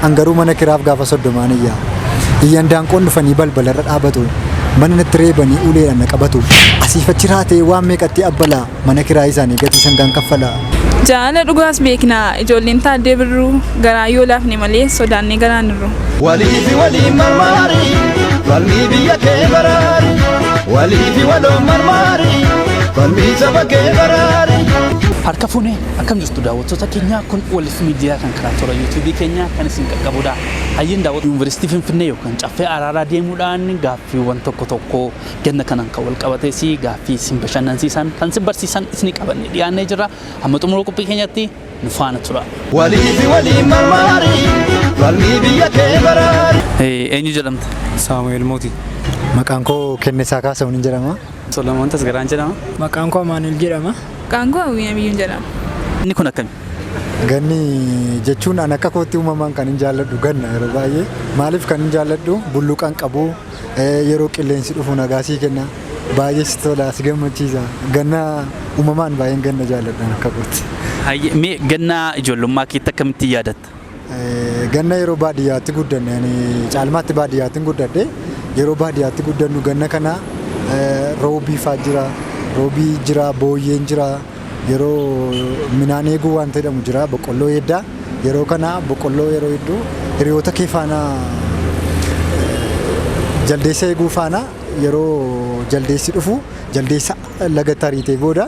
An garuu mana kiraaf gaafa 30n iyya. Iyyan daanqoon dhufanii balbalarra dhaabatu. Mana natti reebanii uleedhaan na qabatu. Asiif achi raatee waan meeqatti abbala. Mana kiraayii isaanii gatii sangaan kaffala. Jaalala dhugaas beekna ijoolleen Taaddee Birruu garaa yoo laafne malee sodaannee garaan irru. Waliifi waliin marmaari, falmii biyya kee baraari. Waliifi waloon marmaari, falmii saba kee baraari. Harka fuunee akkam jirtu daawwattoota keenya? Kun Waliif Miidiyaa kan karaa toora yuutuubii keenya kan isin qaqqabudha. Hayyeen daawwattoota, Yuunivarsiitii Finfinnee yookaan Caffee Araaraa deemuudhaan gaaffiiwwan tokko tokko ganna kanaan kan wal qabates gaaffii isin bashannansiisan kan isin barsiisan isin qabannee dhiyaannee jirra. Hamma xumura qophii keenyatti nu faana tura. Waliifi waliin marmaari, falmii biyya kee baraari. Eenyu jedhamta? Saamu'eel Mootii. Maqaan koo Kennesaa Kaasa'uun hin jedhama. Solomoon Tasgaraan jedhama. Maqaan koo Amaanuel jedhama. Maqaan koo Hawwii Abiyyuun jedhama. Inni kun akkami? Ganni jechuun an akka kootti uumamaan kan hin jaalladhu ganna yeroo baay'ee. Maaliif kan hin jaalladhu? Bulluqan qabu, yeroo qilleensi dhufu nagaa sii kenna, baay'ee si tola, si gammachiisa. Ganna uumamaan baay'een ganna jaalladha an akka kootti. Hayyee, mee ganna ijoollummaa keetti akkamitti yaadatta? Ganna yeroo baadiyyaatti guddanne, ani caalmaatti baadiyyaatti hin guddadhe. Yeroo baadiyyaatti guddannu ganna kana roobii faa jira, roobii jira, booyyeen jira, yeroo minaan eeguu waan jedhamu jira, boqqolloo eeddaa. Yeroo kana boqqolloo yeroo hedduu hiriyoota kee faana jaldeessa eeguu faana, yeroo jaldeessi dhufu jaldeessa lagatti ariitee booda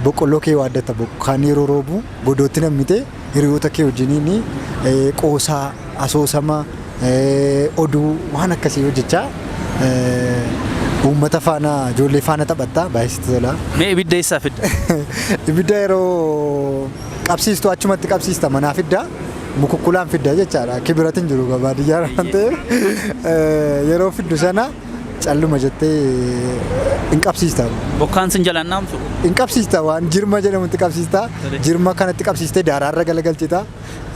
boqqolloo kee waaddatta. Bokkaan yeroo roobu godootti nammite hiriyoota kee wajjiniin qoosaa, asoosama, oduu waan akkasii hojjechaa uummata faana, ijoollee faana taphattaa, baay'ee sitti tola. Mee ibidda eessaa fidda? Ibidda yeroo qabsiistu achumatti qabsiista, manaa fidda, mukukkulaan fidda jechaadha. Kibiratiin jiru baadiyyaa waan ta'eef yeroo fiddu sana calluma jettee hin qabsiista. Bokkaan sin jalaan dhaamsu? Hin qabsiista, waan jirma jedhamutti qabsiista. Jirma kanatti qabsiistee daaraarra galagalchita.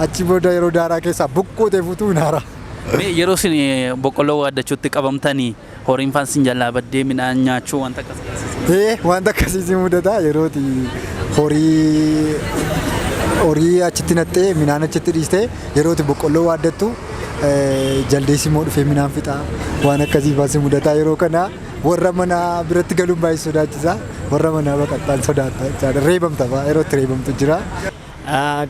Achi booda yeroo daaraa keessaa buqqootee fuutuu hin haara. Mee yeroo isin boqqolloo waaddachuutti qabamtanii horiin faan sin jalaa baddee midhaan nyaachuu wanta akkasii? Wanta akkasii si mudata yerooti horii horii achitti naxxee midhaan achitti dhiistee yerooti boqqolloo waaddattu jaldeessi immoo dhufee midhaan fixa, waan akkasii faa si mudata. Yeroo kana warra mana biratti galuun baay'ee sodaachisa, warra manaa baqattaan sodaata jechaadha. Reebamta faa, yeroo itti reebamtu jira.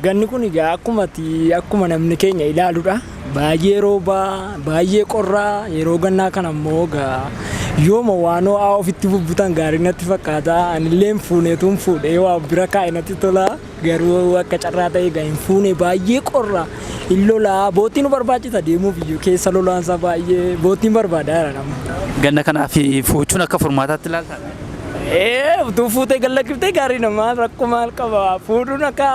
Ganni kun egaa akkuma namni keenya ilaaludha. Baay'ee roobaa, baay'ee qorraa. Yeroo gannaa kana immoo egaa yooma waan ho'aa ofitti bubbutan gaarii natti fakkaata. Anillee hin fuuneetuun fuudhee waa bira kaa'e natti tola. Garuu akka carraa ta'e egaa hin fuune, baay'ee qorra. Hin lolaa, boottiin nu barbaachisa deemuuf iyyuu, keessa lolaansa baay'ee boottiin barbaadaa jira nama. Ganna kanaaf fuuchuun akka furmaataatti ilaaltaa? Utuu fuutee gad gaarii namaa rakkoo maal qaba? Fuudhuun akka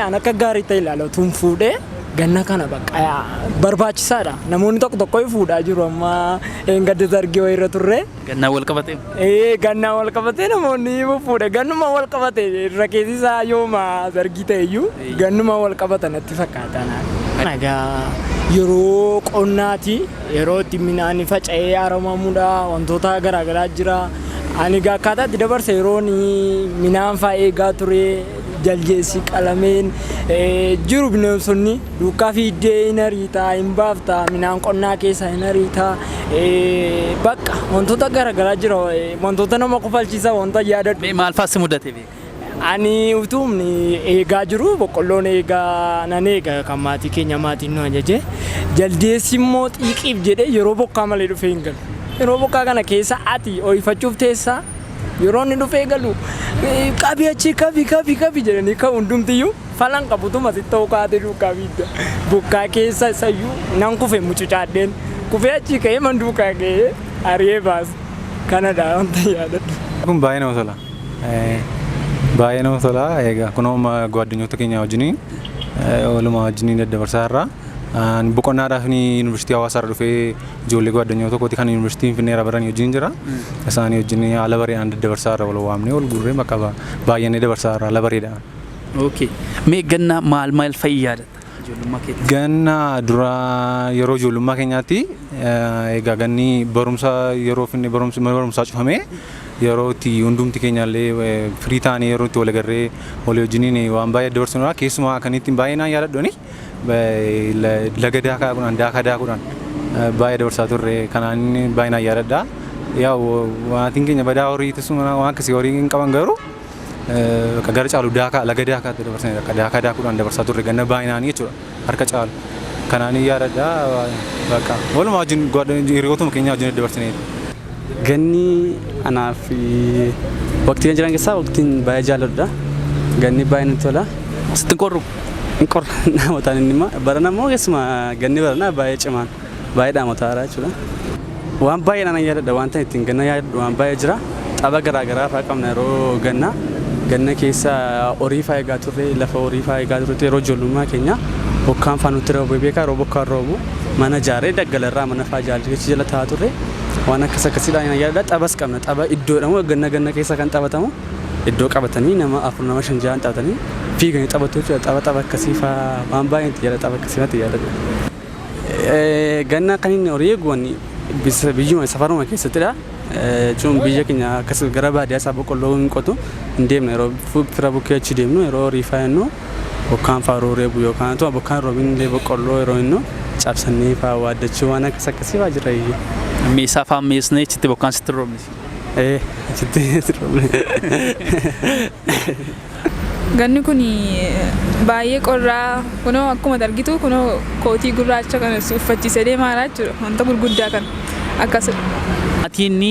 an akka gaarii ta'e ilaala. Utuun fuudhee ganna kana bakka barbaachisaadha. Namoonni tokko tokko fuudhaa jiru amma, gadda zargii wayii irra turre. Gannaan wal qabatee? Gannaan wal qabatee namoonni fuudhe, gannuma wal qabate irra keessi isaa yooma zargii ta'e iyyuu gannuma wal qabata natti fakkaata. Egaa yeroo qonnaati, yeroo itti midhaan faca'ee haramamudha, wantoota garaagaraa jira. Ani egaa akkaataa itti dabarse, yeroon midhaan fa'aa eegaa ture, jaldeessi qalameen jiru, bineensonni duukaa fiiddee hin ariitaa, hin baafta, midhaan qonnaa keessa hin ariitaa, bakka wantoota garaagaraa jira, wantoota nama kofalchiisa wanta yaadadhu. Mee maal fa'aa si mudate beeka? Ani utuun eegaa jiru, boqqolloon eegaa nan eega kan maatii keenya, maatiin nu ajaje. Jaldeessi immoo xiiqiif jedhee yeroo bokkaa malee dhufee hin galu. Yeroo bokkaa kana keessa ati ooyifachuuf teessaa, yeroo inni dhufee galu qabi achi, qabi, qabi, qabi jedhanii ka'u, hundumtiyyuu falan qabutuma sitti ta'uu kaatee duukaa fiidda. Bokkaa keessa isayyuu nan kufe, mucucaadheen kufee achi ka'ee man duukaa ga'ee ari'ee baase. Kanadha wanta yaadadhu. Kun baay'ee nama tola. Baay'ee nama tola. Egaa kunoo gwaddinyoota keenya wajjiniin walumaa wajjiniin daddabarsaa irraa. Boqonnaadhaaf yuunivarsiitii Hawaasaa irra dhufee ijoollee gwaddinyoota tokkooti kan yuunivarsiitii Finfinnee irraa baran wajjin jira. Isaanii wajjin haala bareedaan daddabarsaa irra, wal waamnee wal guurree bakka baay'annee dabarsaa irra haala bareedaan. Okay. Mee ganna maal maal fa'i yaadatta? Ijoollummaa keetti. Ganna dura yeroo ijoollummaa keenyaatti egaa ganni barumsa yeroo finne, barumsi mana barumsaa cufamee yeroo itti hundumti keenya illee firii taanee yeroo itti wal agarree walii wajjiniin waan baay'ee dabarsinudha. Keessumaa kan ittiin baay'ee naan yaadadhu Laga daakuudhaan daakaa daakuudhaan baay'ee dabarsaa turre kanaan baay'inaan yaadadha. Yaa'u maatiin keenya badaa horiitis waan akkasii horii hin qaban garuu gara caalu daakaa laga daakaatti dabarsanidha. Daakaa daakuudhaan dabarsaa turre ganna baay'inaan jechuudha harka caalu. Kanaan yaadadha bakka walumaa wajjin hiriyootuma keenya wajjin dabarsineeti. Ganni anaaf waqtiileen jiran keessaa waqtiin baay'ee jaalladhudha. Ganni baay'ee natti tola. Sitti hin qorru? Hin qorra dhaamotaan inni immoo barana immoo keessumaa ganni baranaa baay'ee cimaan baay'ee dhaamotaadha jechuudha. Waan baay'ee nan yaadadha wanta ittiin ganna yaadadhu waan baay'ee jira. Tapha garaa garaa fa'aa qabna yeroo gannaa. Ganna keessa horii fa'aa eegaa turre, lafa horii fa'aa eegaa turre yeroo ijoollummaa keenya bokkaan fa'aa nutti roobee beekaa. Yeroo bokkaan roobu mana ijaarree daggalarraa mana fa'aa ijaarree jala taa'aa turre. Waan akkas akkasiidhaan nan yaadadha. Taphas qabna. Tapha iddoodhamu ganna ganna keessa kan taphatamu iddoo qabatanii nama afur nama shan ja'an taphatanii fiiganii taphatu jechuudha. Tapha tapha akkasii fa'aa waan baay'een itti yaadadha. Tapha akkasii fa'aa itti yaadadha. Ganna kan inni horii eegu biyyuma safaruma keessattidha. Jechuun biyya keenya akkas gara baadiyyaa isaa boqqolloo hin qotu hin deemna yeroo fira bukkee achi deemnu yeroo horii fa'aa jennu bokkaan fa'aa yeroo reebu yookaan utuma bokkaan roobin illee boqqolloo yeroo jennu cabsanii fa'aa waaddachuu waan akkas akkasii fa'aa jira iyyuu. Meeshaa fa'aa meesnee achitti bokkaan sitti roobne. Ee, achitti roobne. Ganni kun baay'ee qorraa, kunoo akkuma argitu kunoo kootii gurraacha kana uffachiisee deemaa jira jechuudha, wanta gurguddaa kana akkasidha. Maatiin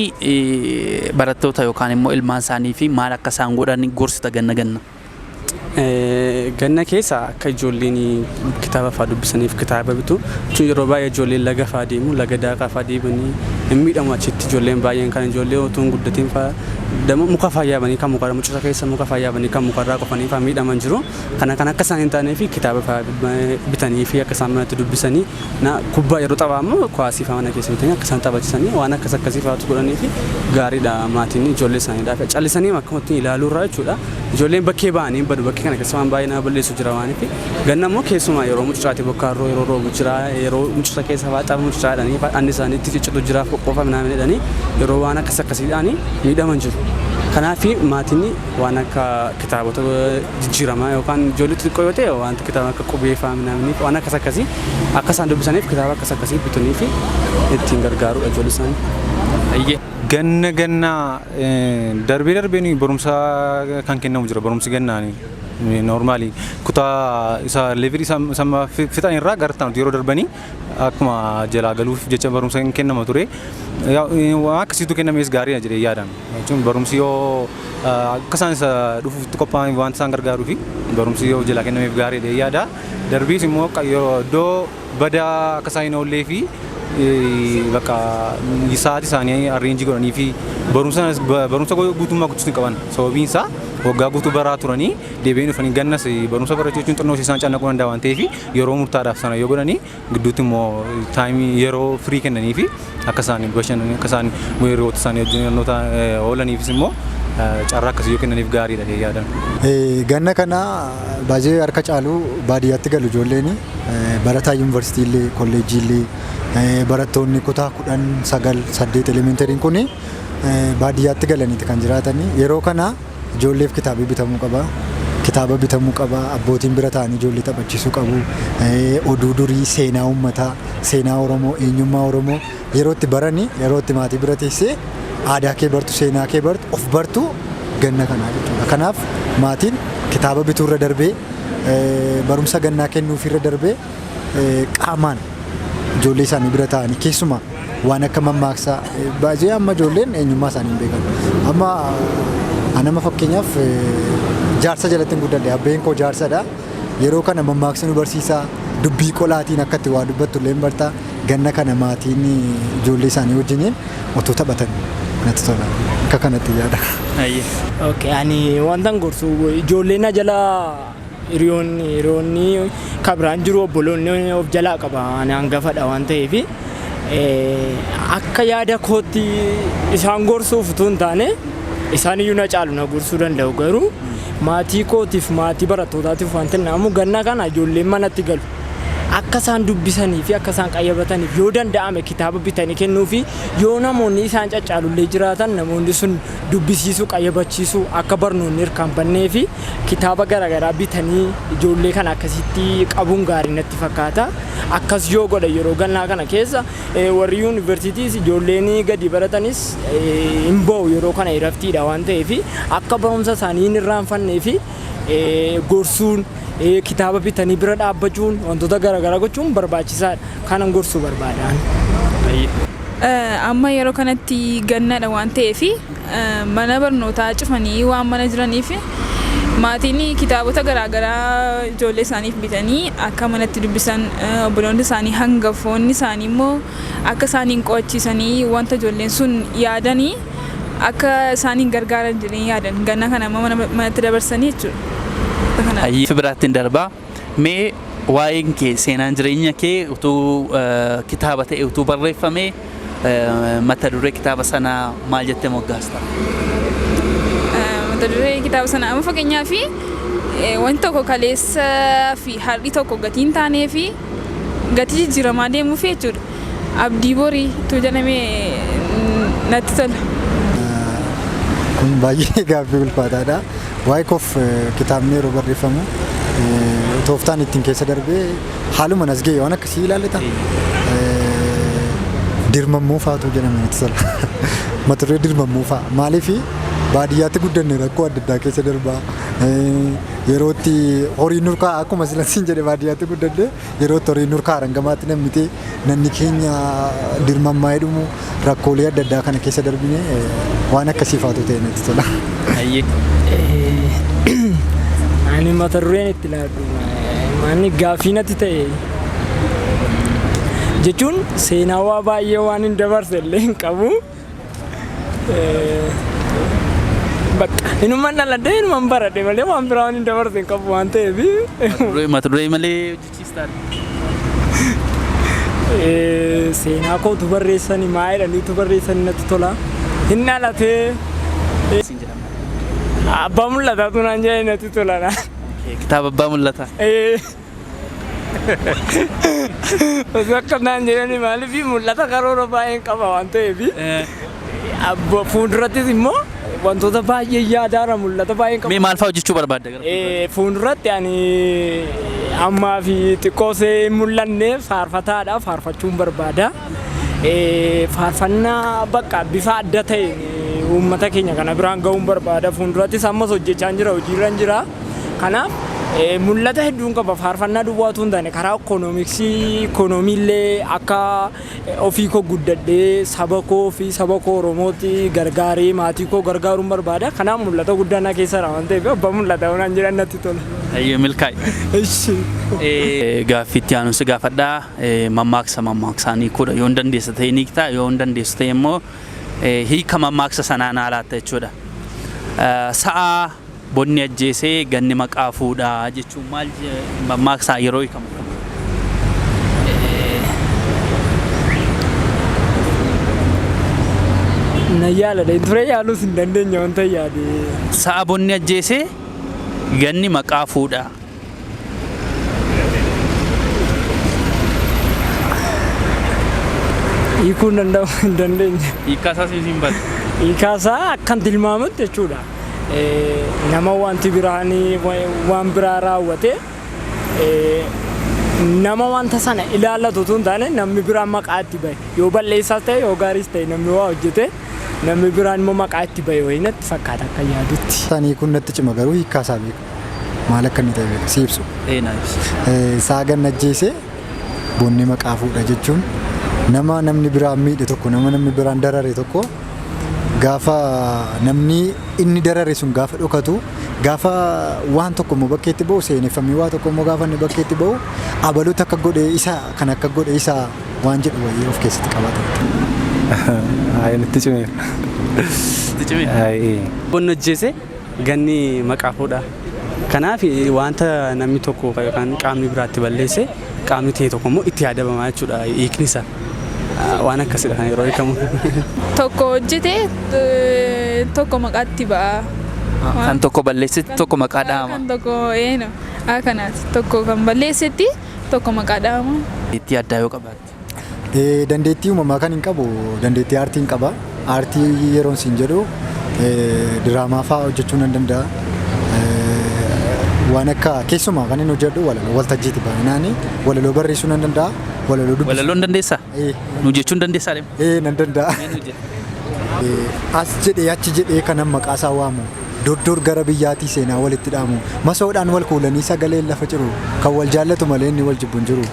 barattoota yookaan immoo ilmaan isaanii fi maal akka isaan godhan gorsita ganna ganna? Ganna keessa akka ijoolleen kitaaba fa'aa dubbisaniif kitaaba bitu. Jechuun yeroo baay'ee ijoolleen laga fa'aa deemu, laga daaqaa fa'aa deemanii hin miidhamu achitti ijoolleen baay'een kan ijoollee utuu hin guddatiin fa'aa dama muka fa'aa yaabanii kan muka mucisa keessa muka fa'aa yaabanii kan mukarraa qofanii fa'aa miidhaman jiru. Kana kan akka isaan hin taanee fi kitaaba fa'aa bitanii fi akka isaan manatti dubbisanii na kubbaa yeroo taphaa immoo kuwaasii fa'aa mana keessa bitanii akka isaan taphachiisanii waan akkas akkasii fa'aatu godhanii fi gaariidha maatiin ijoollee isaaniidhaaf callisanii akkamatti ilaaluurraa jechuudha. Ijoolleen bakkee ba'anii badu, bakkee kana keessa waan baay'ee nama balleessu jira waan fi ganna immoo keessumaa yeroo mucucaati bokkaan yeroo roobu jira, yeroo mucuca keessa fa'aa tapha mucucaadhanii fa'aa dhandhi isaanii itti ciccitu jira qofa minaamin jedhanii yeroo waan akkas akkasiidhaan miidhaman jiru. Kanaaf maatiin waan akka kitaabota jijjiiramaa yookaan ijoollee xixiqqoo yoo ta'e wanta kitaaba akka qubee fa'aa minaamin waan akkas akkasii akka isaan dubbisaniif kitaaba akkas akkasii bitanii fi ittiin gargaarudha ijoollee isaanii. Ganna ganna darbee darbee barumsa kan kennamu jira, barumsi gannaani. Normally kutaa isa level isa fixan irraa gara itti yeroo darbanii akkuma jalaa galuuf jecha barumsa hin kennama ture. Waan akkasiitu kennamees gaariidha jedhee yaadaan. Jechuun barumsi yoo akka isaan isa dhufuuf qophaa'an waan isaan gargaaruu fi barumsi yoo jalaa kennameef gaariidha jedhee yaada. Darbiis immoo yeroo iddoo badaa akka isaan hin oollee fi bakka sa'aatii isaanii arrange godhanii fi barumsa guutummaa guutuu hin qaban. Sababiin isaa waggaa guutuu baraa turanii deebi'anii dhufanii gannas barumsa barachuu jechuun xinnoo isaan cannaquu danda'a waan ta'eef yeroo murtaadhaaf sana yoo godhanii gidduutti immoo time yeroo free kennanii fi akka isaan bashannanii akka isaan hiriyoota isaanii wajjin oolaniifis immoo carraa akkasii yoo kennaniif gaariidha jedhee yaadan. Ganna kana baay'ee harka caalu baadiyyaatti galu ijoolleen, barataa yuunivarsiitii illee kolleejjii illee barattoonni kutaa 10, 9, 8 elementaryn kun baadiyyaatti galaniiti kan jiraatanii. Yeroo kana ijoolleef kitaabni bitamuu qaba. Kitaaba bitamuu qaba. Abbootiin bira taa'anii ijoollee taphachiisuu qabu. Oduu durii, seenaa uummataa, seenaa Oromoo, eenyummaa Oromoo yeroo itti baranii, yeroo itti maatii bira teessee aadaa kee bartu, seenaa kee bartu, of bartu ganna kanaa jechuudha. Kanaaf maatiin kitaaba bituurra darbee, barumsa gannaa kennuufirra darbee, qaamaan ijoollee isaanii bira taa'anii keessumaa waan akka mammaaksaa baay'ee amma ijoolleen eenyummaa isaanii hin beekan. Amma anama fakkeenyaaf jaarsa jalatti hin guddadhe, abbeen koo jaarsadha. Yeroo kana mammaaksa nu barsiisaa, dubbii qolaatiin akka itti waa dubbattu illee bartaa. Ganna kana maatiin ijoollee isaanii wajjiniin otoo taphatan natti tola. Akka kanatti yaada. Okay, ani wantan gorsu ijoollee na jala hiriyoonni kabiraan jiru, obboloonni of jalaa qaba, ani hangafadha waan ta'eef akka yaada kootti isaan gorsuuf utuu hin taane isaan iyyuu na caalu na gorsuu danda'u, garuu maatii kootiif maatii barattootaatiif wanti naamu ganna kana ijoolleen manatti galu. Akka isaan dubbisanii fi akka isaan qayyabataniif yoo danda'ame kitaaba bitanii kennuu fi yoo namoonni isaan caccaalullee jiraatan namoonni sun dubbisiisuu, qayyabachiisuu, akka barnoonni hirkaan bannee fi kitaaba garaagaraa bitanii ijoollee kana akkasitti qabuun gaarii natti fakkaata. Akkas yoo godhe yeroo gannaa kana keessa warri yuunivarsiitiis ijoolleen gadi baratanis hin ba'u, yeroo kana iraftiidha waan ta'eef, akka barumsa isaanii hin irraanfannee fi gorsuun, kitaaba bitanii bira dhaabbachuun, wantoota garaagaraa gochuun barbaachisaadha. Kanan gorsuu barbaadaan. Amma yeroo kanatti gannadha waan ta'eef, mana barnootaa cufanii waan mana jiraniif, maatiin kitaabota garaagaraa ijoollee isaaniif bitanii akka manatti dubbisan, obboloonni isaanii hangafoonni isaanii immoo akka isaaniin qo'achiisanii wanta ijoolleen sun yaadanii akka isaaniin gargaaran jedhanii yaadan ganna kana amma manatti dabarsanii jechuudha. Hayyee, biraattiin darbaa. Mee waa'een kee, seenaan jireenya kee utuu kitaaba ta'e, utuu barreeffame, mata duree kitaaba sanaa maal jettee moggaasta? Mata duree kitaaba sanaa, amma fakkeenyaaf, wanti tokko kaleessa fi har'i tokko gatii hin taanee fi gatii jijjiiramaa deemuuf jechuudha. Abdii borii tu jedhamee natti tola. Kun baay'ee gaaffii ulfaataadha. Waa'ee koof kitaabni yeroo barreeffamu tooftaan ittiin keessa darbee haaluma nas ga'e waan akkasii ilaallata. Dirmammuu faatu jedhama natti tola. Mata duree dirmammuu fa'a. Maaliif, baadiyyaatti guddanne, rakkoo adda addaa keessa darbaa. Yeroo itti horiin nurkaa, akkuma silasiin jedhe, baadiyyaatti guddanne, yeroo itti horiin nurkaa rangamaatti namni nanni keenya dirmammaa jedhumu, rakkoolee adda addaa kana keessa darbine, waan akkasii faatu ta'e natti tola. Ani mata dureen itti laadhu manni gaaffii natti ta'e jechuun seenaawaa baay'ee waan hin dabarse illee hin qabu. Bakka inuman dhaladhe, inuman baradhe malee waan biraa waan hin dabarse hin qabu waan ta'eef. Mata duree malee hojjechiistaa? Seenaa kootu barreessanii maa jedhaniitu barreessanii natti tola. Hin dhalatee abbaa mul'ataatu naan jedhee natti tola. Kitaaba abbaa mul'ataa. Osoo akka naan jedhani, maaliif, mul'ata karoora baay'een qaba waan ta'eef, fuuldurattis immoo wantoota baay'ee yaadaara, mul'ata baay'een qaba. Mee maal fa'aa hojjechuu barbaadda gara fuulduraatti? Fuulduratti ani ammaa fi xiqqoo see hin mul'anne faarfataadha, faarfachuun barbaada. Faarfannaa bakka bifa adda ta'een uummata keenya kana biraan ga'uun barbaada. Fuuldurattis ammas hojjechaa jira, hojiirra jira. Kanaaf mul'ata hedduun qaba. Faarfannaa duwwaa utuu hin taane karaa ikoonomiksii, ikoonomiillee akka ofii koo guddadhee saba koo fi saba koo Oromootti gargaaree maatii koo gargaaruun barbaada. Kanaaf mul'ata guddaa na keessa jira waan ta'eef abbaa mul'ata waan jedhan natti tola. Hayyee, milkaa'i. Ishi. Gaaffii itti aanu si gaafadhaa. Mammaaksa mammaaksaan hiikuudha. Yoo hin dandeessa ta'e ni hiikta, yoo hin dandeessu ta'e immoo hiika mammaaksa sanaa naa laatta jechuudha. Sa'a bonni ajjeesee ganni maqaa fuudhaa jechuun maal, mammaaksaan yeroo hiikamu akkam? Na yaala ture, yaaluus hin dandeenye wanta yaade. Sa'a bonni ajjeesee ganni maqaa fuudhaa. Hiikuu hin danda'u, hin dandeenye. Hiikkaa isaas hin badu. Hiikaa isaa akkan tilmaamutti jechuudha. Nama wanti biraan waan biraa raawwate, nama wanta sana ilaallatu utuu hin taane namni biraan maqaa itti bahe, yoo balleessaas ta'e yoo gaariis ta'e, namni waa hojjete namni biraan immoo maqaa itti bahe wayii natti fakkaata akka yaadutti. Isaanii kun natti cima, garuu hiikkaa isaa beeku. Maal akka inni ta'e beeku si ibsu. Ee, naa ibsi. Sa'a ganna ajjeesee bonni maqaa fuudha jechuun nama namni biraan miidhe tokko, nama namni biraan darare tokko, gaafa namni inni darare sun gaafa dhokatu, gaafa waan tokko immoo bakkeetti ba'u, seeneffamee waa tokko immoo gaafa inni bakkeetti ba'u, abaluutu akka godhe, isa kan akka godhe isa waan jedhu wayii of keessatti qabata. Hayi, nutti cimeera. Itti cimee? Hayi. Bonni ajjeese ganni maqaa fuudha. Kanaaf wanta namni tokko yookaan qaamni biraatti balleesse, qaamni ta'e tokko immoo itti yaadabamaa jechuudha hiikni isaa. Waan akkasidha kan yeroo hiikamu. Tokko hojjete, tokko maqaatti ba'a. Kan tokko balleessetti tokko maqaa dhahama. Kan tokko eeno akka kanaati. Tokko kan balleessetti Tokko maqaa dhahama. Dandeettii addaa yoo qabaatte. Dandeettii uumamaa kan hin qabu, dandeettii aartii hin qaba. Aartii yeroon siin jedhu diraamaa fa'aa hojjechuu nan danda'a. Waan akka keessumaa kan inni hojjedhu walaloo waltajjiiti baay'inaan, walaloo barreessuu nan danda'a. Walaloo dubbisuu. Walaloo hin dandeessaa? Nu jechuu hin dandeessaa deema? Ee, nan danda'a. As jedhee achi jedhee kanan maqaa isaa waamu, Durdur gara biyyaatii seenaa walitti dhaamu, Masoodhaan wal kuulanii sagaleen lafa ciru, Kan wal jaallatu malee inni wal jibbu hin jiru.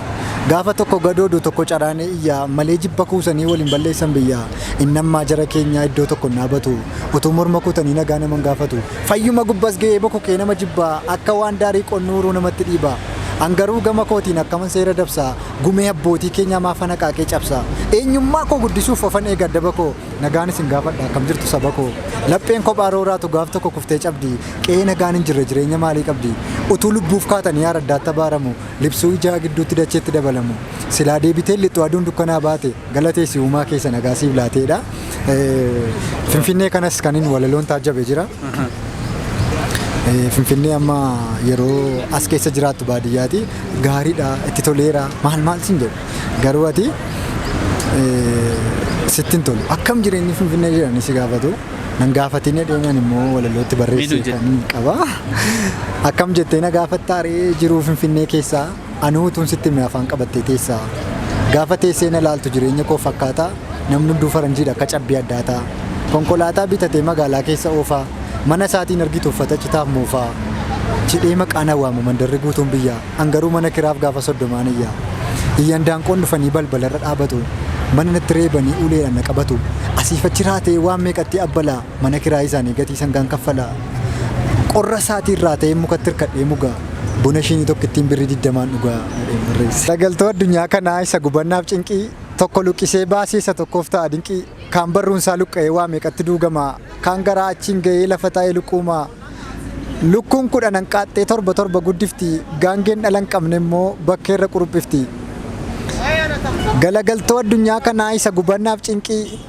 Gaafa tokko gadoodu tokko caraanee iyya, Malee jibba kuusanii wal hin balleessan biyya. Innammaa jara keenyaa iddoo tokko hin dhaabatu, Utuu morma kutanii nagaa nama hin gaafatu. Fayyuma gubbas ga'ee bokokee nama jibba, Akka waan daarii qonnuuruu namatti dhiiba. An garuu gama kootiin akkaman seera dabsa, Gumee abbootii keenyaa maafan haqaaqee cabsa? Eenyummaa koo guddisuuf ofan eega daba koo. Nagaan isin gaafadha, akkam jirtu saba koo? Lapheen kophaa rooraatu gaaf tokko kuftee cabdi. Qe'ee nagaan hin jirre jireenya maalii qabdi? Utuu lubbuuf kaatanii araddaatti abaaramu, libsuu ijaa gidduutti dacheetti dabalamu. Silaa deebitee hin lixxu aduun dukkanaa baate, galateessi uumaa keessa nagaa siif laateedha. Finfinnee kanas kanin walaloon taajjabe jira. Finfinnee amma yeroo as keessa jiraattu baadiyyaati gaariidha, itti toleera, maal maal siin jedhu. Garuu ati sitti hin tolu. Akkam jireenyi Finfinnee jedhanii si gaafatu. Nan gaafatin jedheenyaan immoo walalootti barreessee kan qaba. Akkam jettee na gaafattaa ree jiruu Finfinnee keessaa, anuu utuun sitti hime afaan qabattee teessaa. Gaafa teessee na laaltu jireenya koo fakkaataa, namni hunduu faranjiidha akka cabbii addaataa. Konkolaataa bitatee magaalaa keessa oofaa, mana isaatiin argitu uffata citaaf moofaa. Jedhee maqaa na waama mandarri guutuun biyyaa. An garuu mana kiraaf gaafa soddomaan iyya. Iyyan daanqoon dhufanii balbalarra dhaabatu. Mana natti reebanii uleedhaan na qabatu. Asiif achi raatee waan meeqatti abbala. Mana kiraayii isaanii gatii sangaan kaffala. Qorra isaatiin raatee mukatti hirkadhee muga. Buna shiinii tokkittiin birrii digdamaan dhuga jedheen barreesse. Sagaltoo addunyaa kanaa isa gubannaaf cinqii, tokko luqqisee baasee isa tokkoof ta'a dinqii. Kaan barruun isaa luqqa'ee waa meeqatti duugama. Kaan garaa achiin ga'ee lafa taa'ee luqquuma. Lukkuun 10 hanqaaxxee torba torba guddifti, gaangeen dhala hin qabne immoo bakkeerra quruphifti. Galagaltoo addunyaa kanaa isa gubannaaf cinqii,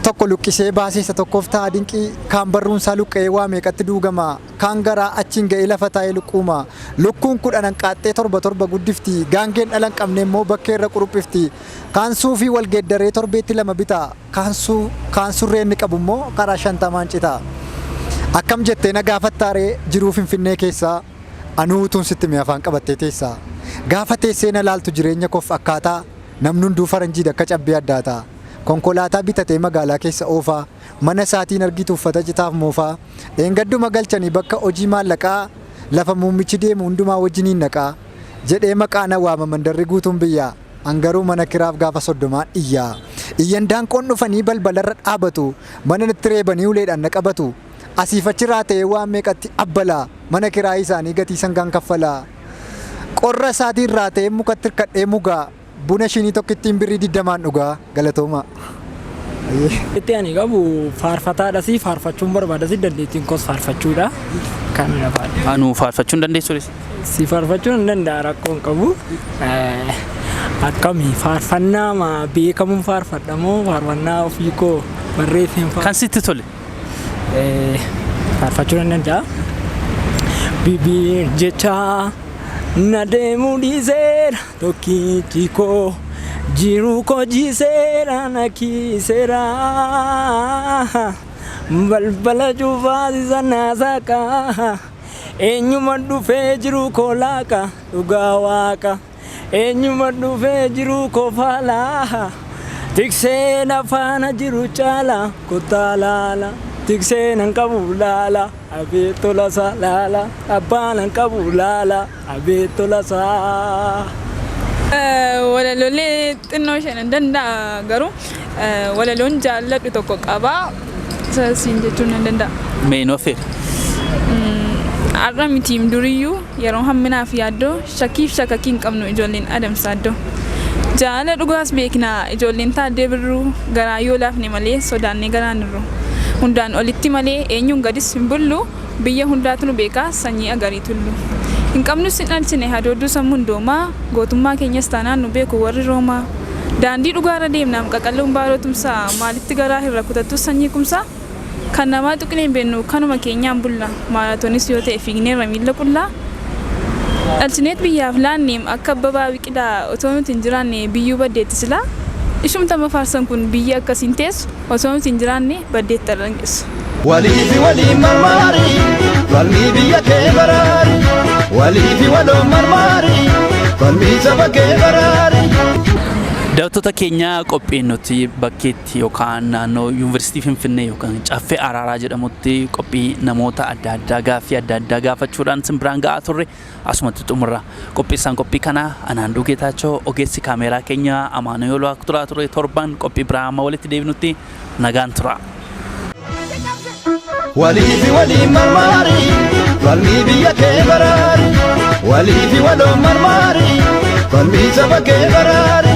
tokko luqqisee baasee isa tokkoof ta'a dinqii, kaan barruun isaa luqqa'ee waa meeqatti duugama, kaan garaa achiin ga'ee lafa taa'ee luqquuma. Lukkuun 10 hanqaaxxee torba torba guddifti, gaangeen dhala hin qabne immoo bakkeerra quruphifti. Kaan suufii wal geeddaree torbeetti lama bita, Kaan kaan surree inni qabu immoo karaa shantamaan cita. Akkam jettee na gaafattaa ree jiruu Finfinnee keessaa, anuu utuun sitti hime afaan qabattee teessaa. Gaafa teessee na laaltu jireenya koof akkaataa, namni hunduu faranjiidha akka cabbii addaataa. Konkolaataa bitatee magaalaa keessa oofaa, mana isaatiin argitu uffata citaaf moofaa. Dheengadduma galchanii bakka hojii maallaqaa, lafa muummichi deemu hundumaa wajjiniin dhaqaa. Jedhee maqaa na waama mandarri guutuun biyyaa. An garuu mana kiraaf gaafa soddomaan iyya. Iyyan daanqoon dhufanii balbalarra dhaabatu. Mana natti reebanii uleedhaan na qabatu. Asiif achi raata'ee waan meeqatti abbala. Mana kiraayii isaanii gatii sangaan kaffala. Qorra isaatiin raata'ee mukatti hirkadhee muga. Buna shinii tokkittiin birrii digdamaan dhuga. Galatoomaa. Dandeettii ani qabu faarfataadhasi, faarfachuun barbaadasi, dandeettiin koos faarfachuudha. Kan afaan. Anuu faarfachuu hin dandeessu? Si faarfachuun hin danda'a, rakkoo hin qabu. Akkami, faarfannaa ma beekamuun faarfadha moo faarfannaa ofii koo barreesseen Kan sitti tole. Faarfachuun hin danda'a. Bibiir jecha na deemuu dhiiseera tokkichi koo, jiruu koo jiiseera na kiiseera. Balbala cufaasisa naasaqa. Eenyuma dhufee jiruu koo laaqa, dhugaa waaqa. Eenyuma dhufee jiruu koo faala. Tiksee na faana jiru caala, kottaa laala. Tiksee nan qabu laala, abeet tolasaa laala. Abbaa nan qabu laala, abeet tolasaa. Walaloolee xinnoo ishee nan danda'a, garuu walaloon jaalladhu tokko qaba. Isa siin jechuun nan danda'a. Mee nu affeeri. Har'a mitiim duriyyuu yeroo hamminaaf yaaddoo, shakkiif shakakkii hin qabnu ijoolleen adamsaaddoo. Jaalala dhugaas beeknaa ijoolleen Taaddee Birruu, garaa yoo laafne malee sodaannee garaan irru. Hundaan olitti malee eenyuun gadis hin bullu, biyya hundaatu nu beekaa sanyii Agarii Tullu. Hin qabnus hin dhalchine hadoodduu sammuun doomaa, gootummaa keenyas taanaan nu beeku warri Roomaa. Daandii dhugaarra deemnaam qaqalloon Baaroo Tumsaa, maalitti garaa hirra kutattus sanyii Kumsaa? Kan namaa tuqnee hin beeknu kanuma keenyaan bulla, maaraatoonis yoo ta'e fiigneerra miilla qullaa. Dhalchineet biyyaaf laanneem akka abbabaa biqilaa otoo nuti hin jiraanne biyyuu baddeetti silaa ishumtama faarsan kun biyya akkasiin teessu osoo nuti hin jiraanne baddeetti dhangeessu. Waliifi waliin marmaari, falmii biyya kee baraari. Waliifi waloon marmaari, falmii saba kee baraari. Daawwattoota keenya qophiin nuti bakkeetti yookaan naannoo Yuunivarsiitii Finfinnee yookaan Caffee Araaraa jedhamutti qophii namoota adda addaa gaaffii adda addaa gaafachuudhaan simbiraan ga'aa turre asumatti xumurra. Qopheessaan qophii kanaa Anaanduu Geetaachoo ogeessi kaameeraa keenya Amaanu'eel Waaqturaa ture torban qophii biraa amma walitti deebinutti nagaan tura. Waliifi waliin marmaari, falmii biyya kee baraari. Waliifi waloon marmaari, falmii saba kee baraari.